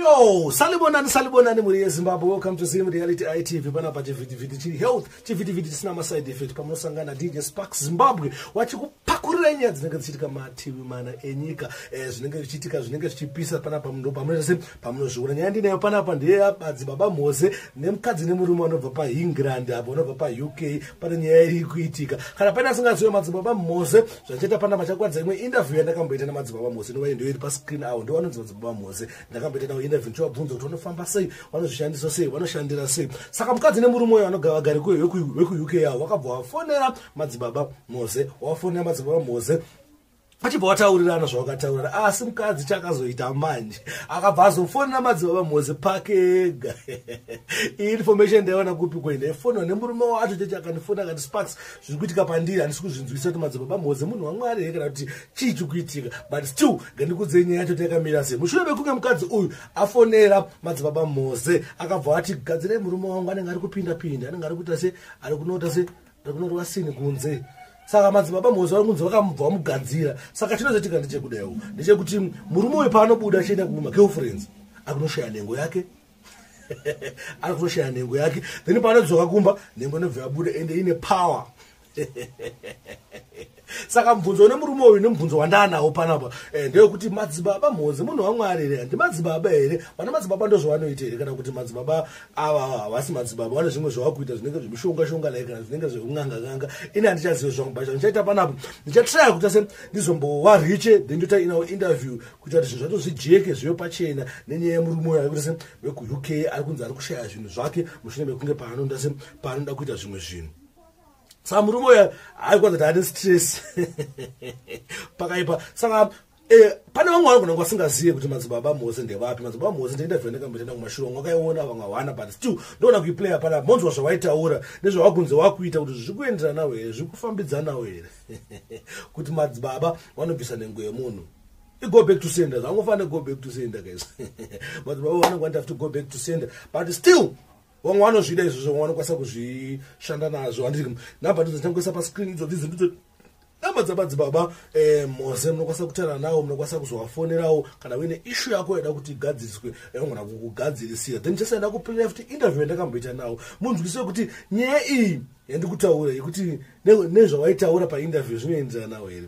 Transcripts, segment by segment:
Yo, salibonani, salibonani mhuri yeZimbabwe. Welcome to Zim Reality ITV. Panapa chivhitivhiti chiri health, chivhitivhiti chisina maside effect, pamunosangana DJ Sparks Zimbabwe wachikupakurira nyaya dzinenge dzichiitika mativi mana enyika, zvinenge zvichiitika, zvinenge zvichipisa panapa ndo pamunoita se pamunozviona. Nyaya ndinayo panapa ndeyamadzibaba Mose nemukadzi nemurume vanobva paEngland apo, vanobva paUK. Pane nyaya iri kuitika. Kana pane asingazive madzibaba Mose, zvachiita panapa chakwanza imwe interview yandakamboita namadzibaba Mose, inova ndiyo iri pascreen avo, ndo vanonzi madzibaba Mose. Ndakamboita navo interview ndichivabvunza kuti vanofamba sei, vanozvishandisa sei, vanoshandira sei. Saka mukadzi nemurume uyo vanogara vekuUK avo vakabva vafonera madzibaba Mose, wafonera madzibaba Mose, vachibva vataurirana zvavakataurirana. Asi mukadzi chakazoita manje, akabva azofonera madzibaba Mose pake ega. Information ndaiwana kupi? Kwei ndaifonera nemurume wacho cheche. Akandifona akati, "Sparks, zviri kuitika pandiri handisi kuzvinzwisa kuti madzibaba Mose munhu waMwari here kana kuti chii chiri kuitika." But still ngandikudzei nyaya yacho takamira sei. Mushure mekunge mukadzi uyu afonera madzibaba Mose, akabva ati, "Gadzirai murume wangu, anenge ari kupinda pinda, anenge ari kuita se ari kunoita se ari kunorwa sini kunze." Saka madzibaba Mose vari kunzi vakamubva vamugadzira. Saka chinozoitika ndechekudaiwo, ndechekuti murume uyu paanobuda achienda kumagirlfriends, akunoshaya nhengo yake, ari kunoshaya nhengo yake. Then paanodzoka kumba, nhengo inobva yabuda, ende ine power. Saka mubvunzo une murume uyu nemubvunzo wandaanawo panapa ndewekuti madzibaba Mhozi munhu waMwari here? Handi madzibaba here? Vana madzibaba ndozvavanoita here, kana kuti madzibaba ava havasi madzibaba, vane zvimwe zvavakuita zvinenge zvemishonga shonga like kana zvinenge zvekun'anga-n'anga? Ini handichazive zvangu, but zvandichaita panapa, ndichatraya kuita se ndizombovareache, then ndoita inawo interview kuita kuti zvinhu zvacho zvijeke, zvive pachena, nenyaya yemurume uyu ari kuita se wekuUK ari kunzi ari kushaya zvinhu zvake mushure mekunge paanoda se paanoda kuita zvimwe zvinhu. Saka murume uyu ari kuratidza kuti ane stress, pakaipa. Saka pane vamwe vanogona kunge vasingazive kuti madzibaba Mose ndevapi. Madzibaba Mose ndeinterview ndakamboita kumashure, vamwe vakaiona, vamwe hawana, but still ndoona kuiplaya panapa monzwa zvawaitaura nezvawakunze wakuita, kuti zviri kuenderanawo here, zviri kufambidzanawo here, kuti madzibaba vanobvisa nhengo yemunhu. Go back to sender, zvangofanira go back to sender, guys. Madzibaba vanenge vanti have to go back to sender, but still vamwe vanozvida izvozvo, vamwe vanokwanisa kuzvishanda nazvo. Handiti namba ndidzo ndichangoisa pascreen idzo, dzidzo ndidzo namba dzamadzibaba Mose. Munokwanisa kutaura navo, munokwanisa kuzovafonerawo kana uine issue yako yaida kuti igadziriswe, yaunogona kukugadzirisira. Then chasaenda kuplaya futi interview yandakamboita navo, munzwise kuti nyaya iyi yandikutaura yekuti nezvawaitaura painterview zvinoenderana nawo here.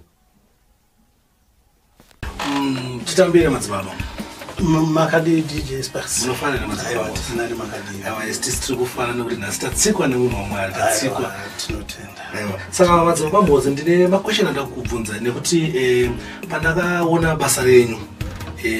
Titambire madzibaba. Makadii, DJ Sparks? Munofanira, madzibaba. Aiwa, tinari, makadii? Aiwa, isi tisi tiri kufara nekuti nhasi tatsikwa nemunhu waMwari, tatsikwa. Aiwa, tinotenda. Aiwa, saka madzibaba Mhozi, ndine maquestion andada kukubvunza nekuti pandakaona basa renyu,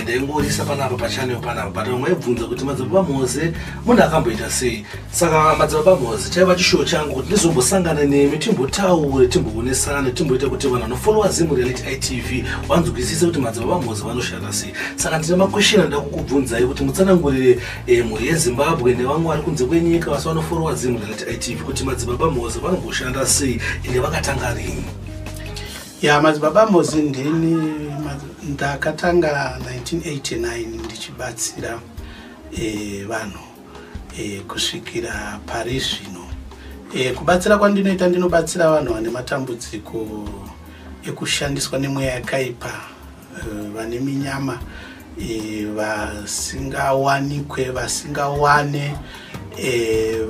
ndaingorisa panapa pachannel panapa, but vamwe vaibvunza kuti madzibaba Mhoze munhu akamboita sei. Saka madzibaba Mhoze, chaiva chishuwo changu kuti ndizombosangana nemi, timbotaure, timboonesane, timboita kuti vanhu vanofollowa Zim Reality ITV vanzwisise kuti madzibaba Mhoze vanoshanda sei. Saka ndine maquestion andida kukubvunzai kuti mutsanangurire mhuri yeZimbabwe nevamwe vari kunze kwenyika vasi vanofollowa Zim Reality ITV kuti madzibaba Mhoze vanomboshanda sei, ende vakatanga rini. Ya, madzibaba Mhozi ndini. Ndakatanga 1989 ndichibatsira vanhu kusvikira pari zvino. Kubatsira kwandinoita, ndinobatsira vanhu vane matambudziko ekushandiswa nemweya yakaipa, vane minyama, vasingawanikwe, vasingawane,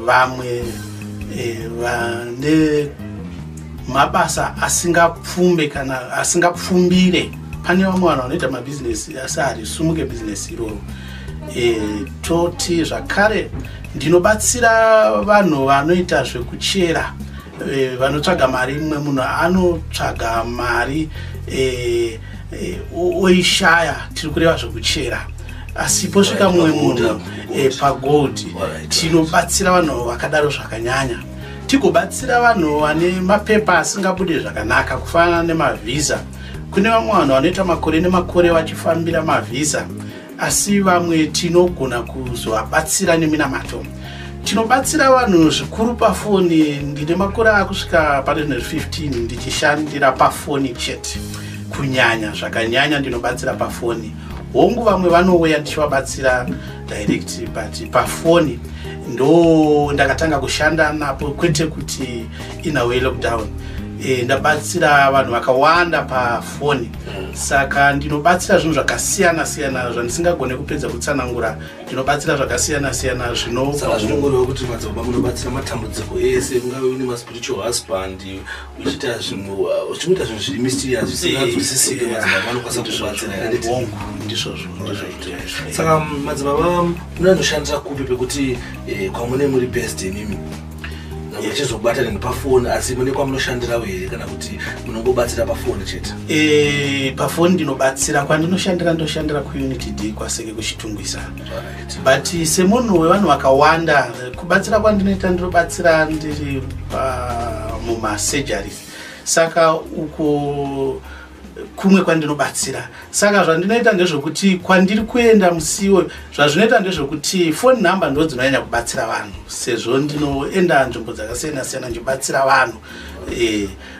vamwe vane mabasa asingapfumbe kana asingapfumbire. Pane vamwe vanhu vanoita mabhizinesi asi harisumuke bhizinesi iroro. Toti zvakare ndinobatsira vanhu vanoita zvekuchera, vanotsvaga mari. Mumwe munhu anotsvaga mari oishaya, tiri kureva zvekuchera, asi posvika mumwe munhu pagold. Tinobatsira vanhu vakadaro zvakanyanya. Tigobatsira vanhu vane mapepa asingabude zvakanaka, kufanana nemavhisa. Kune vamwe vanhu vanoita makore nemakore vachifambira mavhisa, asi vamwe tinogona kuzovabatsira neminamato. Tinobatsira vanhu zvikuru pafoni. Ndine makore akusvika pane 15 ndichishandira pafoni chete. Kunyanya zvakanyanya ndinobatsira pafoni. Hongu, vamwe vanouya ndichivabatsira direct, but pafoni ndo ndakatanga kushanda napo, kwete kuti in a way lockdown. Ndabatsira vanhu vakawanda pafoni. Saka ndinobatsira zvinhu zvakasiyana siyana zvandisingagone kupedza kutsanangura. Ndinobatsira zvakasiyana siyana. Saka zvinongoreva kuti madzibaba munobatsira matambudziko ese, ungave une maspiritual husband, uchiita zvinhu, uchingoita zvinhu zviri mysterious, zvisinganzwisisike, madzibaba vanokwanisa kubatsira. Hongu, ndizvozvo, ndizvozvo. Saka madzibaba munanoshandira kupi pekuti kwamune muri best imimi muchizobata nepafoni? Asi mune kwamunoshandirawo here, kana kuti munongobatsira pafoni chete? Pafoni ndinobatsira. Kwandinoshandira, ndoshandira kuUnit D kwaSeke, kuChitungwiza. But semunhu wevanhu vakawanda, kubatsira kwandinoita, ndinobatsira ndiri mumasurgeries. Saka uko kumwe kwandinobatsira. Saka zvandinoita ndezvekuti kwandiri kuenda musiwo, zvazvinoita ndezvekuti phone number ndo dzinonyanya kubatsira vanhu, sezvo ndinoenda nzvimbo dzakasiyana siyana ndichibatsira vanhu.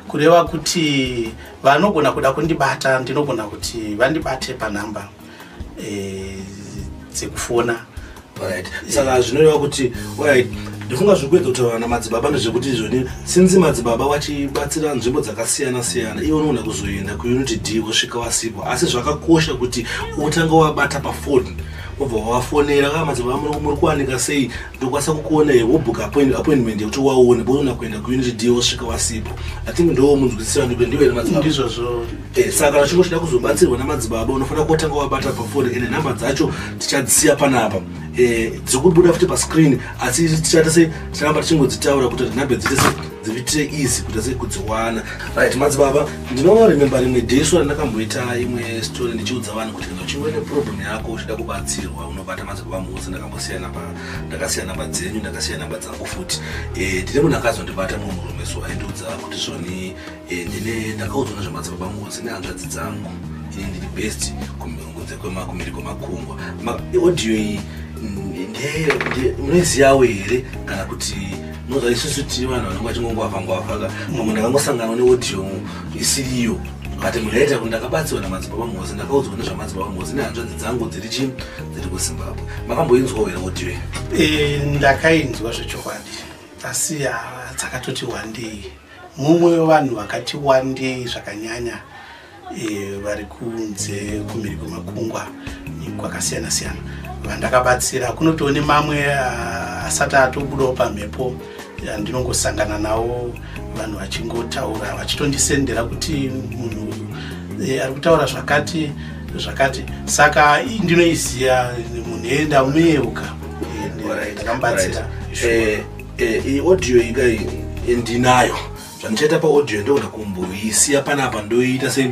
Kureva kuti vanogona kuda kundibata, ndinogona kuti vandibate panhamba dzekufona. Right, saka zvinoreva kuti, alright, ndifunga zviri kuedza kutaura namadzibaba ndezvekuti izvoni, since madzibaba vachibatsira nzvimbo dzakasiyana siyana, iwe unoona kuzoenda kuUnit D wosvika wasipo. Asi zvakakosha kuti utanga wabata pafoni, wobva wafonera kaa, "Madzibaba, muri kuwanika sei? Ndokwanisa kukuona here?" Wobhuka appointment yekuti waone, boona kuenda kuUnit D wosvika wasipo. I think ndo munzwisisira ndiwe here, madzibaba? Ndizvozvo. Saka kana uchinge uchida kuzobatsirwa namadzibaba, unofanira kutanga wabata pafoni. Ende nhamba dzacho tichadzisiya panapa. Dziri kubuda futi pascreen, asi tichaita se ticharamba tichingodzitaura kuti nhamba dzite se dziitire easy kuita se kudziwana. Right, madzibaba, ndinorememba rimwe day so randakamboita imwe story ndichiudza vanhu kuti kana uchinge une problem yako uchida kubatsirwa, unobata madzibaba Mhozi. Ndakambosiya namba, ndakasiya namba dzenyu, ndakasiya namba dzangu futi. Ndine munhu akazondibata, mumwe murume, so aindiudza kuti zvoni ndine ndakaudzwa nezvamadzibaba Mhozi nehanzvadzi dzangu, ini ndiri best kunze kumhiri kwemakungwa. Audio iyi munoiziyawo here, kana kuti noza isusu tiri vanhu vanenge vachingongwavha ngwavha? Pamwe ndakangosangana neaudio isiriyo, but munhu aita kuti ndakabatsirwa namadzibaba Mhozi, ndakaudzwa nezvamadzibaba Mhozi nehanzvadzi dzangu dziri chi dziri kuZimbabwe. Makamboinzwawo here audio iyi? Ndakainzwa zvechokwadi, asi dzakatoti wandei. Mumwe wevanhu vakati wandei zvakanyanya vari kunze kumhiri kwemakungwa kwakasiyana siyana vandakabatsira. Kunotiwo nemamwe asati atobudawo pamhepo andinongosangana nawo, vanhu vachingotaura, vachitondisendera kuti munhu ari kutaura zvakati zvakati. Saka ndinoiziya munhu enda unoyeuka. Ndakamubatsira. Iyi audio ikai ndinayo. Zvandichaita paaudio, ndogona kumboisiya panapa, ndoiita se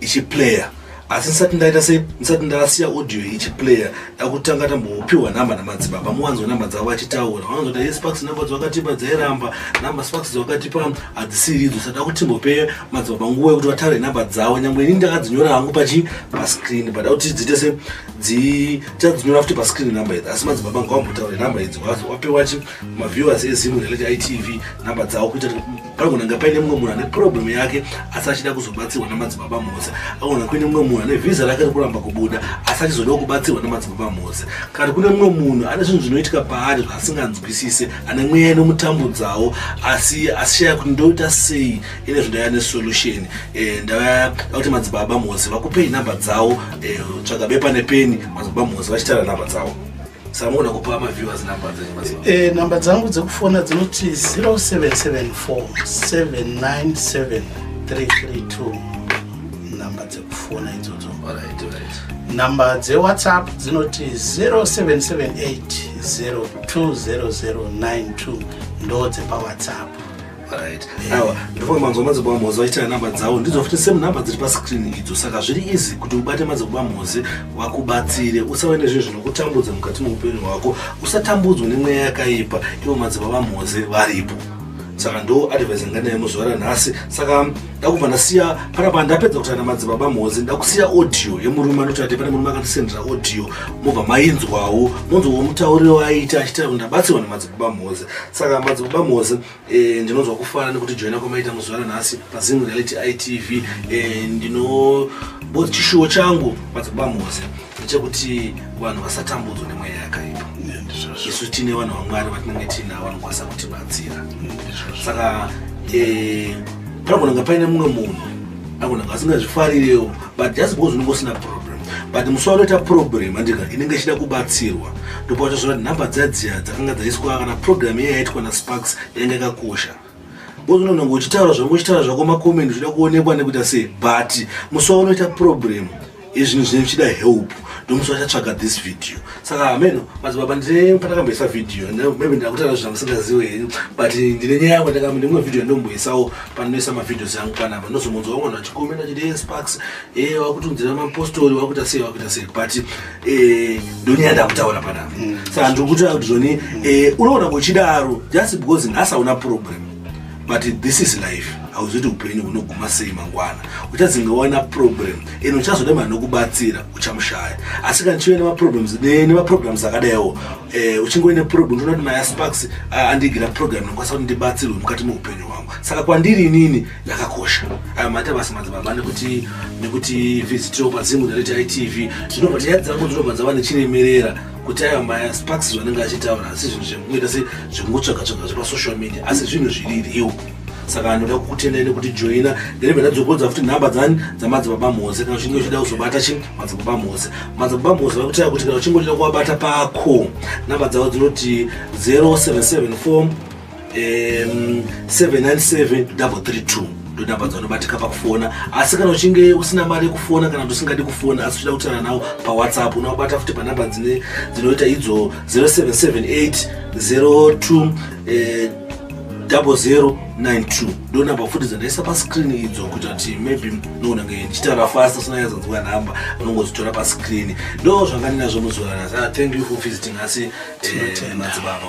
ichiplaya. Asi ndisati ndaita se ndisati ndasiya audio ichiplaya, dakutanga tambopiwa nhamba namadzibaba, muwanzo nhamba dzavo vachitaura. Vanozoti, "Hey Sparks, nhamba dzawakatipa dzairamba, nhamba Sparks dzawakatipa hadzisiri idzo." Saka dakuti timbope madzibaba nguva yekuti vataure nhamba dzavo. Nyangwe inini ndakadzinyora hangu pachi pascreen, but dakuti dziite se tichadzinyora futi pascreen nhamba idzi. Asi madzibaba ngavambotaure nhamba idzi, wapewa chi maviewers eZim Reality ITV nhamba dzavo, kuita kuti panogona kunge paine mumwe munhu ane problem yake asi achida kuzobatsirwa namadzibaba Mhozi. Agona kuine mumwe munhu ane vhisa rake riri kuramba kubuda asi achizodawo kubatsirwa namadzibaba Mhozi. Kana kune mumwe munhu ane zvinhu zvinoitika paari zvaasinganzwisise, ane mweya inomutambudzawo asi asishaya kuti ndoita sei, ine zvindaya nesolution. Ndauya kuti madzibaba Mhozi vakupei nhamba dzavo. Tsvaga bepa nepeni, madzibaba Mhozi vachitaura nhamba dzavo. Saka mugona kupa maviewers nhamba dzenyu, madzibaba. Nhamba dzangu dzekufona dzinoti 0774 797 332, nhamba dzekufona idzodzo. Nhamba dzeWhatsApp dzinoti 0778 020092, ndo dzepaWhatsApp. Right, aiwa, ndifunga manzwa madzibaba Mhozi vachiita nhamba dzavo. Ndidzo futi same nhamba dziri pascreen idzo. Saka zviri easy kuti ubate madzibaba Mhozi vakubatsire. Usave nezvinhu zvinokutambudza mukati meupenyu hwako, usatambudzwa nemweya yakaipa, ivo madzibaba Mhozi varipo. Saka ndo advice yanga nayo muzuva ranhasi. Saka ndakubva ndasiya panapa, ndapedza kutaura namadzibaba Mhozi, ndakusiya audio yemurume anoti ati pane murume akandisendera audio, mobva mainzwawo, monzwawo mutauriro waaita achitaura kuti ndabatsirwa namadzibaba Mhozi. Saka madzibaba Mhozi, ndinonzwa kufara nekuti joina kwamaita muzuva ranhasi paZim Reality ITV. Ndino chishuwo changu, madzibaba Mhozi, ndechekuti vanhu vasatambudzwa nemweya yakaipa. Isu tine vanhu vaMwari vatinenge tiinavo vanokwanisa kutibatsira. Saka Panogona kunge paine mumwe munhu agona kunge asingazvifarirewo, but just because unenge usina problem. But musi wanoita problem, andika inenge ichida kubatsirwa, ndopachazoona kuti nhamba dzadziya dzakanga dzaiswa kana program iye yaitwa naSparks yainge yakakosha, because unonge uchitaura zvangu, uchitaura zvako macomment, uchida kuonekwa nekuita sei, but musi waunoita problem yezvinhu zvinenge zvichida help, ndomusi wachatsvaga this video. Saka hameno, madzibaba, ndine pandakamboisa video, maybe ndakutaura zvamusingaziwe henyu, but ndine nyaya yangu. Ndimwe video yandomboisawo panoisa mavideos yangu panapa, ndozomonzwa vamwe vanhu vachikomenda vachiti, "E, Sparks, e, wakutunzira mapostori, wakuita sei, wakuita sei." But ndonyaya ndakutaura panapa. Saka ndiri kutaura kuti zvoni unoona kuchidaro just because nhasi hauna problem, but this is life. Hauzoti upenyu hunoguma sei mangwana. Uchadzinge waona problem ende uchazoda munhu anokubatsira, uchamushaya. Asi kana chive nemaproblems, nemaprograms akadaiwo, uchinge uine problem, unoona kuti maya Sparks andigira program inokwanisa kuti ndibatsirwe mukati meupenyu hwangu. Saka kwandiri inini yakakosha. Ayo maita basa, madzibaba, nekuti visitiro paZimu Reality ITV. Zvinobva nyaya dzangu dzinobva dzava nechiremerera kuti aiwa, maya Sparks zvanenge achitaura asi zvinhu zvekungoita se zvekungotsvaga tsvaga zvepasocial media, asi zvinhu zviri real. Saka ndoda kukutendai nekuti joina. Ndinobva ndadzokodza futi nhamba dzani dzamadzibaba Mhose kana uchinge uchida kuzobata chi madzibaba Mhose. Madzibaba Mhose vakutaura kuti kana uchinge uchida kuvabata pako, nhamba dzavo dzinoti 0774 797 332, ndo nhamba dzaunobatika pakufona. Asi kana uchinge usina mari yekufona kana kuti usingadi kufona asi uchida kutaura navo paWhatsApp, unovabata futi panhamba dzinoita idzo 0778 02 0092. Ndo nhamba futi dzandaisa pascreen idzo, kuita kuti maybe noona nge ndichitaura fast usina nyatsanzwa nhamba, unongodzitora pascreen. Ndo zvanga ndinazvo muzuva ranhasi. Thank you for visiting us, Tinotenda. madzibaba.